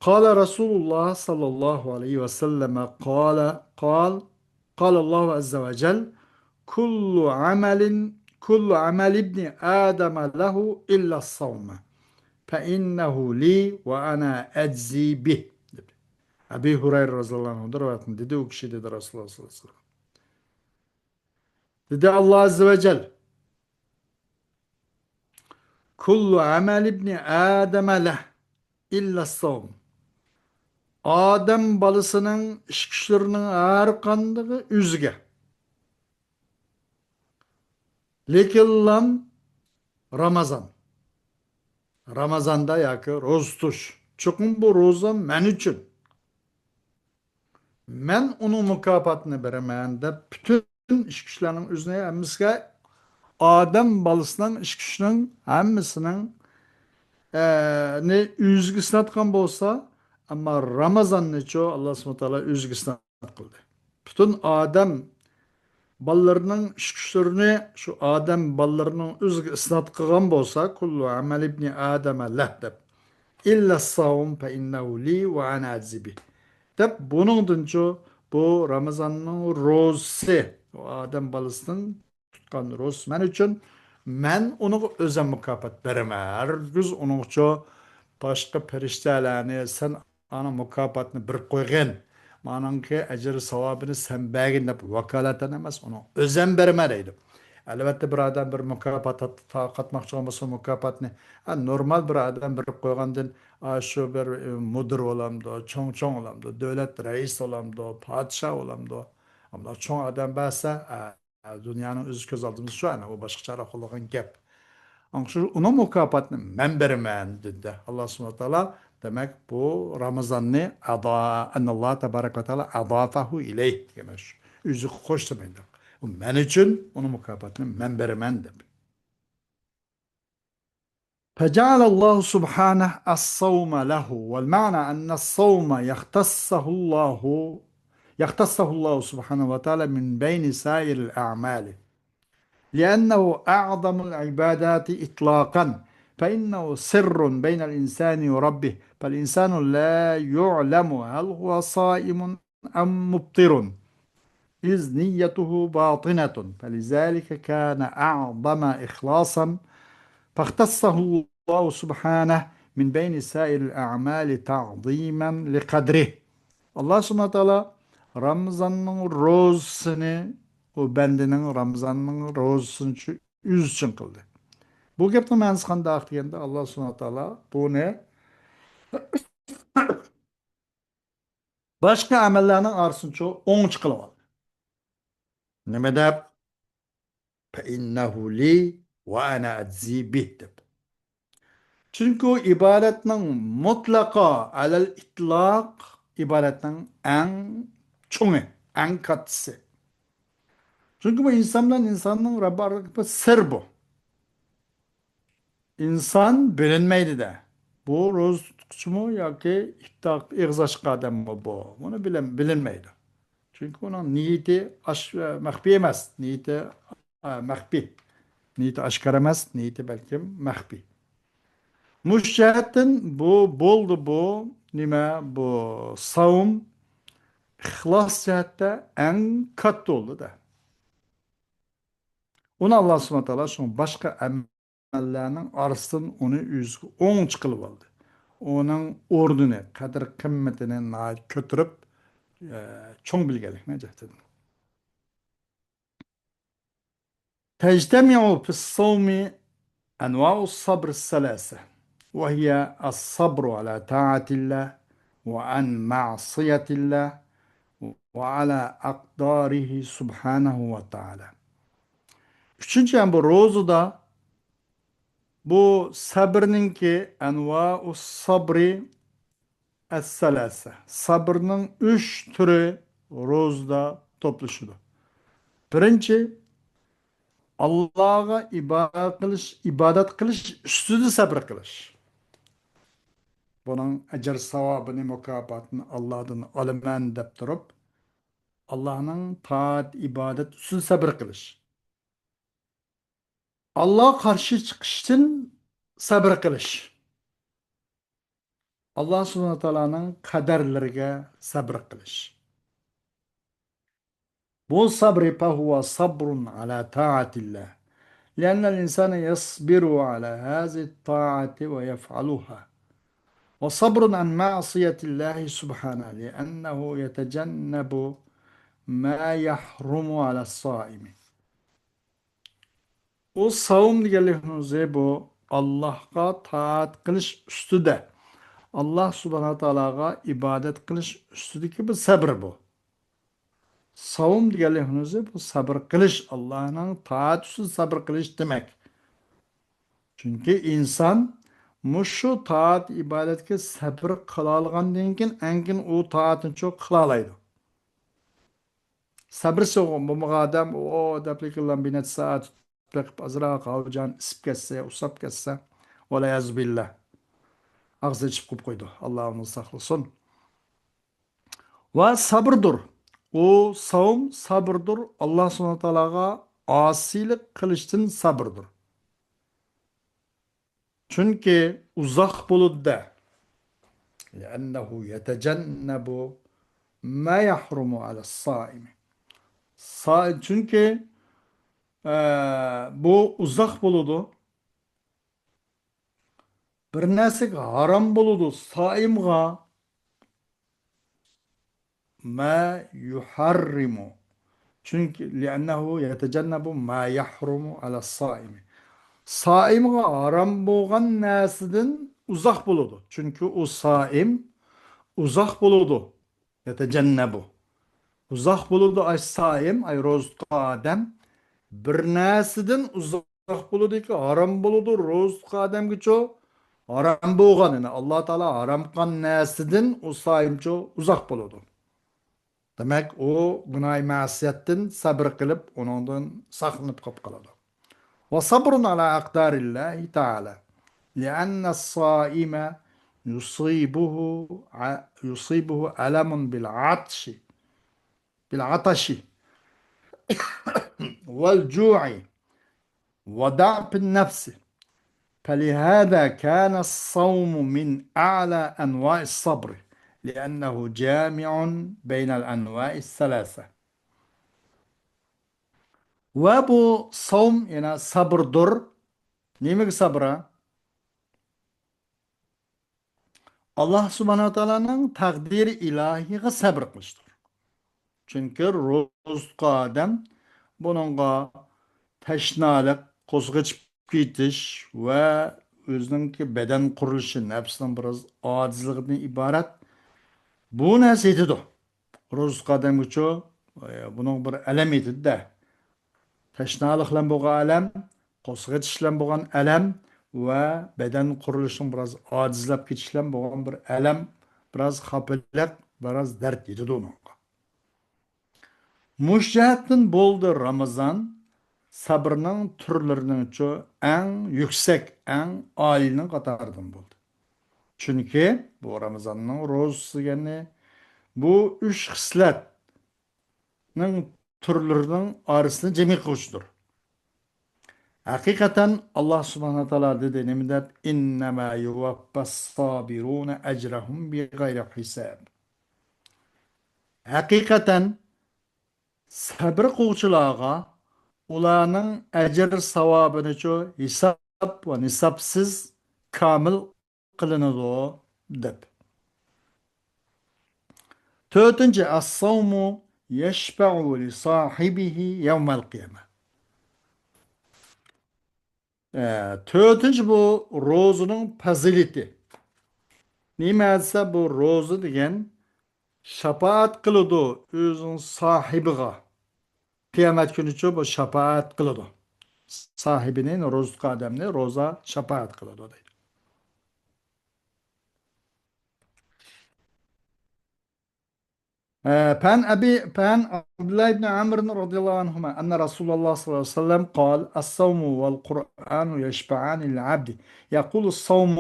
قال رسول الله صلى الله عليه وسلم، قال، قال، قال الله عز وجل، كل عمل، كل عمل ابن آدم له إلا الصوم، فإنه لي وأنا أجزي به. ئەبى ھۇرەيرە رازىياللاھۇ ئەنھۇدىن رىۋايەت قىلىندى. دېدى ئۇ كىشى، دېدى رەسۇلۇللاھ سەللەللاھۇ ئەلەيھى ۋەسەللەم. دېدى ئاللاھ ئەززە ۋە جەل، كۇللۇ ئەمەل ئىبنى ئادەمە لەھ ئىللەس سەۋم. ئادەم بالىسىنىڭ ئىش كۈچلىرىنىڭ ھەر قاندىقى ئۆزىگە. لېكىنلا رامازان. رامازاندا ياكى روزا تۇتۇش. چوقۇم بۇ روزا مەن ئۈچۈن. مەن ئۇنىڭ مۇكاپاتىنى بېرىمەن دەپ، پۈتۈن ئىش كۈچلەرنىڭ ئۆزىنى ھەممىسىگە، ئادەم بالىسىنىڭ ئىش كۈچىنىڭ ھەممىسىنىڭ، ئە، نى ئۆزىگە سىناتقان بولسا، ئەمما رامازاننىچۇ ئاللا سۇبھانەھۇ ۋە تائالا ئۆزىگە سىنات قىلدى. پۈتۈن ئادەم بالىلىرىنىڭ ئىش كۈچلىرىنى شۇ ئادەم بالىلىرىنىڭ ئۆزىگە ئىسناد قىلغان بولسا، كۇللۇ ئەمەل ئىبنى ئادەمە لەھ دەپ، ئىللەس ساۋم فەئىننەھۇ لى ۋە ئەنە ئەجزى بىھ دەپ، بۇنىڭدىنچۇ بۇ رامىزاننىڭ روزىسى، ئۇ ئادەم بالىسىنىڭ تۇتقان روزىسى مەن ئۈچۈن، مەن ئۇنىڭغا ئۆزەم مۇكاپات بېرىمەن. ھەرگىز ئۇنىڭغىچۇ باشقا پەرىشتەلەرنى سەن ئانا مۇكاپاتنى بېرىپ قويغىن، مانىڭكى ئەجىر ساۋابىنى سەن بەرگىن دەپ ۋاكالىتەن ئەمەس، ئۇنىڭ ئۆزەم بېرىمەن دەيدۇ. ئەلۋەتتە، بىر ئادەم بىر مۇكاپات تارقاتماقچى بولسا، مۇكاپاتنى، ئە، نورمال بىر ئادەم بېرىپ قويغاندىن، ئا، شۇ بىر، ئە، مۇدىر بولامدۇ، چوڭ-چوڭ بولامدۇ، دۆلەت رەئىسى بولامدۇ، پادىشاھ بولامدۇ، ئەمما چوڭ ئادەم بەرسە، ئە، دۇنيانىڭ ئۆزى كۆز ئالدىمىزدا شۇ، ئەنە ئۇ باشقىچە قىلغان گەپ. ئاڭ شۇ، ئۇنىڭ مۇكاپاتىنى مەن بېرىمەن، دېدى. ئاللا سۇبھانەھۇ ۋە تائالا، دېمەك، بۇ رامىزاننى ئەدا، ئەننەللا تەبارەك ۋە تائالا ئەدافەھۇ ئىلەيھ دېگەن شۇ. ئۆزىگە قوشتى مەن دەپ. ئۇ مەن ئۈچۈن ئۇنىڭ مۇكاپاتىنى مەن بېرىمەن دەپ. فجعل الله سبحانه الصوم له، والمعنى أن الصوم يختصه الله، يختصه الله سبحانه وتعالى من بين سائر الأعمال، لأنه أعظم العبادات إطلاقا، فإنه سر بين الإنسان وربه، فالإنسان لا يعلم هل هو صائم أم مفطر. إذ نيته باطنة، فلذلك كان أعظم إخلاصا، فاختصه الله سبحانه من بين سائر الأعمال تعظيما لقدره. ئاللا سۇبھانەھۇ ۋە تائالا رامىزاننىڭ روزىسىنى، ئۇ بەندىنىڭ رامىزاننىڭ روزىسىنى ئۈزۈشچان قىلدى. بۇ گەپنىڭ مەنىسى قانداق دېگەندە، ئاللا سۇبھانەھۇ ۋە تائالا بۇنى باشقا ئەمەللەرنىڭ ئارىسىنچۇ ئوڭچە قىلىۋالدى. نېمە دەپ؟ فإنه لي وأنا أجزي به دەپ. چۈنكى ئۇ ئىبادەتنىڭ مۇتلەقا، ئەلەل ئىتلاق، ئىبادەتنىڭ ئەڭ چوڭى، ئەڭ كاتتىسى. چۈنكى بۇ ئىنسان بىلەن ئىنساننىڭ رەببى ئارىلىقىدىكى بىر سىر بۇ. ئىنسان بىلىنمەيدۇ-دە. بۇ روزا تۇتقۇچىمۇ ياكى ئىپتار، ئېغىز ئاچقان ئادەممۇ بۇ؟ بۇنى بىلەم-، بىلىنمەيدۇ. چۈنكى ئۇنىڭ نىيىتى ئاش-، مەخپىي ئەمەس. نىيىتى، ئا، مەخپىي. نىيىتى ئاشكارا ئەمەس، نىيىتى بەلكىم مەخپىي. مۇشۇ جەھەتتىن بۇ بولدى بۇ، نېمە بۇ، ساۋۇم ئىخلاس جەھەتتە ئەڭ كاتتا بولدى-دە. ئۇنى ئاللا سۇبھانەھۇ ۋە تائالا شۇڭا باشقا ئەمەللەرنىڭ ئارىسىدىن ئۇنى ئۆزىگە ئوڭچە قىلىۋالدى. ئۇنىڭ ئورنىنى، قەدىر-قىممىتىنى ناھايىتى كۆتۈرۈپ، ئە، چوڭ بىلگەنلىكنىڭ جەھىتىدىن. تجتمع في الصوم أنواع الصبر الثلاثة، وهي الصبر على طاعة الله، وعن معصية الله، وعلى أقداره سبحانه وتعالى. ئۈچىنچى، يەنى بۇ روزىدا بۇ سەبرنىڭكى، أنواع الصبر الثلاثة، سەبرنىڭ ئۈچ تۈرى روزىدا توپلىشىدۇ. بىرىنچى، ئاللاغا ئىبادەت قىلىش، ئىبادەت قىلىش ئۈستىدە سەبر قىلىش. بۇنىڭ ئەجىر ساۋابىنى، مۇكاپاتىنى ئاللادىن ئالىمەن دەپ تۇرۇپ، ئاللانىڭ تائەت، ئىبادەت ئۈستىدە سەبر قىلىش. ئاللاغا قارشى چىقىشتىن سەبر قىلىش. ئاللا سۇبھانەھۇ ۋە تائالانىڭ قەدەرلىرىگە سەبر قىلىش. بۇ سەبرى، فهو صبر على طاعة الله، لأن الإنسان يصبر على هذه الطاعة ويفعلها، وصبر عن معصية الله سبحانه، لأنه يتجنب ما يحرم على الصائم. ئۇ ساۋۇم دېگەنلىكنىڭ ئۆزى بۇ، ئاللاھقا تائەت قىلىش ئۈستىدە، ئاللا سۇبھانەھۇ ۋە تائالاغا ئىبادەت قىلىش ئۈستىدىكى بىر سەبرى بۇ. ساۋۇم دېگەنلىكنىڭ ئۆزى بۇ سەبر قىلىش، ئاللانىڭ تائەت ئۈستىدە سەبر قىلىش دېمەك. چۈنكى ئىنسان مۇشۇ تائەت ئىبادەتكە سەبر قىلالىغاندىن كېيىن، ئەڭكىن ئۇ تائەتنىچۇ قىلالايدۇ. سەبرى بولمىغان ئادەم، ئۇ دەپلىكىللام بىر نەچچە سائەت بېقىپ، ئازراق ھاۋىجان ئىسسىپ كەتسە، ئۇسساپ كەتسە، ۋەلئىيازۇ بىللا، ئاغزى ئېچىپ قويۇپ قويىدۇ. ئاللا ئۇنى ساقلىسۇن. ۋە سەبردۇر. ئۇ ساۋۇم سەبردۇر. ئاللا سۇبھانەھۇ ۋە تائالاغا ئاسىيلىق قىلىشتىن سەبردۇر. چۈنكى ئۇزاق بولىدۇ-دە. لأنه يتجنب ما يحرم على الصائم. سا-، چۈنكى، ئە، بۇ ئۇزاق بولىدۇ. بىر نەرسىگە ھارام بولىدۇ سائىمغا. ما يحرم. چۈنكى، لأنه يتجنب ما يحرم على الصائم. سائىمغا ھارام بولغان نەرسىدىن ئۇزاق بولىدۇ. چۈنكى ئۇ سائىم ئۇزاق بولىدۇ. يتجنب. ئۇزاق بولىدۇ ئاي سائىم، ئاي روزا تۇتقان ئادەم. بىر نەرسىدىن ئۇزاق ئۇزاق بولىدۇكى، ھارام بولىدۇ، روزا تۇتقان ئادەمگىچۇ ھارام بولغان، يەنى ئاللا تائالا ھارام قىلغان نەرسىدىن ئۇ سائىمچۇ ئۇزاق بولىدۇ. دېمەك، ئۇ گۇناھى مەسىيەتتىن سەبر قىلىپ، ئۇنىڭدىن ساقلىنىپ قاپ قالىدۇ. وصبر على أقدار الله تعالى، لأن الصائم يصيبه ع-، يصيبه ألم بالعطش، بالعطش والجوع وضعف النفس، فلهذا كان الصوم من أعلى أنواع الصبر، لأنه جامع بين الأنواع الثلاثة. ۋە بۇ ساۋم، يەنى سەبردۇر. نېمىگە سەبرى؟ ئاللا سۇبھانەھۇ ۋە تائالانىڭ تەقدىرى ئىلاھىغا سەبر قىلىشتۇر. چۈنكى روزا تۇتقان ئادەم بۇنىڭغا تەشنالىق، قورسىقى ئېچىپ كېتىش ۋە ئۆزىنىڭكى بەدەن قۇرۇلۇشى، نەپسىنىڭ بىراز ئاجىزلىقىدىن ئىبارەت بۇ نەرسە يېتىدۇ. روزا تۇتقان ئادەمگىچۇ، ئە، بۇنىڭ بىر ئەلەم يېتىدۇ-دە. تەشنالىق بىلەن بولغان ئەلەم، قورسىقى ئېچىش بىلەن بولغان ئەلەم ۋە بەدەن قۇرۇلۇشىنىڭ بىراز ئاجىزلاپ كېتىش بىلەن بولغان بىر ئەلەم، بىراز خاپىلىق، بىراز دەرد يېتىدۇ ئۇنىڭغا. مۇشۇ جەھەتتىن بولدى رامىزان سەبرنىڭ تۈرلىرىنىڭچۇ ئەڭ يۈكسەك، ئەڭ ئالىينىڭ قاتارىدىن بولدى. چۈنكى بۇ رامىزاننىڭ روزىسى دېگەننى بۇ ئۈچ خىسلەتنىڭ تۈرلىرىنىڭ ئارىسىنى جەم قىلغۇچىدۇر. ھەقىقەتەن ئاللا سۇبھانەھۇ ۋە تائالا دېدى، نېمە دەپ؟ «ئىننەما يۇۋەففەس سابىرۇنە ئەجرەھۇم بىغەيرى ھىساب.» ھەقىقەتەن سەبر قىلغۇچىلارغا ئۇلارنىڭ ئەجىر ساۋابىنىچۇ ھېساب ۋە نىسابسىز كامىل قىلىنىدۇ، دەپ. تۆتىنچى، «ئەس-سەۋمۇ يەشفەئۇ لىساھىبىھى يەۋمەل قىيامە.» ئە، تۆتىنچى، بۇ روزىنىڭ پەزىلىتى. نېمە دېسە، بۇ روزا دېگەن شاپائەت قىلىدۇ ئۆزىنىڭ ساھىبىغا. قىيامەت كۈنىچۇ بۇ شاپائەت قىلىدۇ. ساھىبىنى، روزا تۇتقان ئادەمنى روزا شاپائەت قىلىدۇ دەيدۇ. ئە، فعن أبي، فعن عبد الله بن عمرو رضي الله عنهما أن رسول الله صلى الله عليه وسلم قال: الصوم والقرآن يشفعان للعبد. يقول الصوم: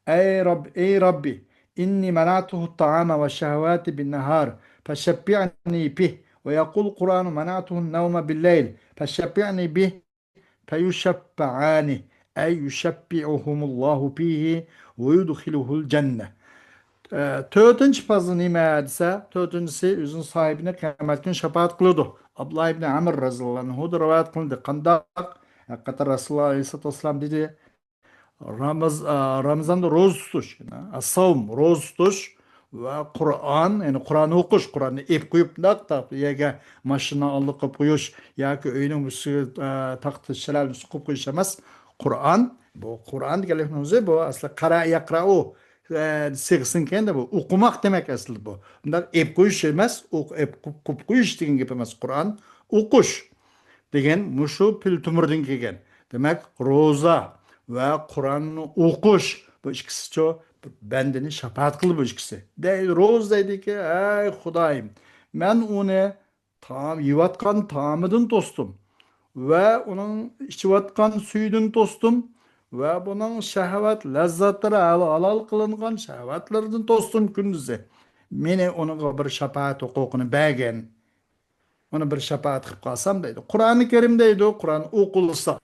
أي رب، أي ربي، إني منعته الطعام والشهوات بالنهار، فشبعني به. ويقول القرآن: منعته النوم بالليل، فشبعني به. فيشفعان، أي يشفعهم الله فيه ويدخله الجنة. ئە، تۆتىنچى پەزىلى نېمە دېسە، تۆتىنچىسى ئۆزىنىڭ ساھىبىنى قىيامەت كۈنى شاپائەت قىلىدۇ. ئابدۇللا ئىبنى ئەمر رەزىياللاھۇ ئەنھۇدىن رىۋايەت قىلىندى. قانداق؟ ھەقىقەتەن رەسۇلۇللا ئەلەيھىسسالاتۇ ۋەسسالام دېدى، رامىز-، ئا، رامىزاندا روزا تۇتۇش، يەنى ئەس-سەۋم، روزا تۇتۇش ۋە قۇرئان، يەنى قۇرئان ئوقۇش، قۇرئاننى ئېلىپ قويۇپ، مۇنداق تا-، يەرگە ماشىنا ئالدىغا قويۇپ قويۇش ياكى ئۆينىڭ ئۈستىگە، ئا، تاختا شىرەلىنىڭ ئۈستىگە قويۇپ قويۇش ئەمەس. قۇرئان، بۇ قۇرئان دېگەنلىكنىڭ ئۆزى بۇ ئەسلى قەرە يەقرەئۇ، ئە، سىغىسىنىڭكى ئەمدى بۇ ئوقۇماق دېمەك ئەسلىدە بۇ. بۇنداق ئېلىپ قويۇش ئەمەس، ئوق-، ئېلىپ قويۇپ، قويۇپ قويۇش دېگەن گەپ ئەمەس. قۇرئان ئوقۇش دېگەن مۇشۇ پىل تومۇردىن كەلگەن. دېمەك، روزا ۋە قۇرئاننى ئوقۇش، بۇ ئىككىسىچۇ بەندىنى شاپائەت قىلىدۇ بۇ ئىككىسى. دەي-، روزا دەيدىكى، ئەي خۇدايىم، مەن ئۇنى تائام، يەۋاتقان تائامىدىن توستۇم ۋە ئۇنىڭ ئىچىۋاتقان سۈيىدىن توستۇم ۋە بۇنىڭ شەھۋەت لەززەتلىرى، ھال-، ھالال قىلىنغان شەھۋەتلىرىدىن توستۇم كۈندۈزى. مېنى ئۇنىڭغا بىر شاپائەت ھوقۇقىنى بەرگىن. ئۇنى بىر شاپائەت قىلىپ قالسام دەيدۇ. قۇرئانى كەرىم دەيدۇ، قۇرئان ئوقۇلسا.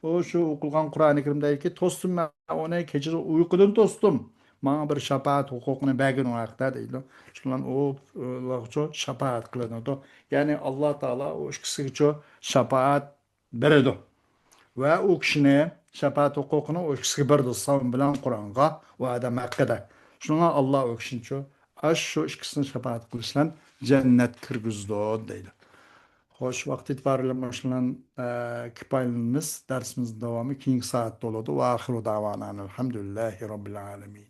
ئۇ شۇ ئوقۇلغان قۇرئانى كەرىم دەيدىكى، توستۇم مەن ئۇنى، كېچىدە ئۇيقۇدىن توستۇم. ماڭا بىر شاپائەت ھوقۇقىنى بەرگىن ئۇ ھەقتە دەيدۇ. شۇنىڭ بىلەن ئۇ، ئۇلارغىچۇ شاپائەت قىلىنىدۇ. يەنى ئاللا تائالا ئۇ ئىككىسىگىچۇ شاپائەت بېرىدۇ. ۋە ئۇ كىشىنى شاپائەت ھوقۇقىنى ئۇ ئىككىسىگە بېرىدۇ، ساۋم بىلەن قۇرئانغا ئۇ ئادەم ھەققىدە. شۇڭا ئاللا ئۇ كىشىنىچۇ ئاشۇ ئىككىسىنى شاپائەت قىلىش بىلەن جەننەتكە كىرگۈزىدۇ دەيدۇ. خوش، ۋاقىت ئېتىبارى بىلەن مۇشۇ بىلەن، ئە، كۇپايىلىنىمىز. دەرسىمىزنىڭ داۋامى كېيىنكى سائەتتە بولىدۇ. ۋە ئاخىرۇ دەۋانا ئەنىل ھەمدۇلىللاھى رەببىل ئالەمىن.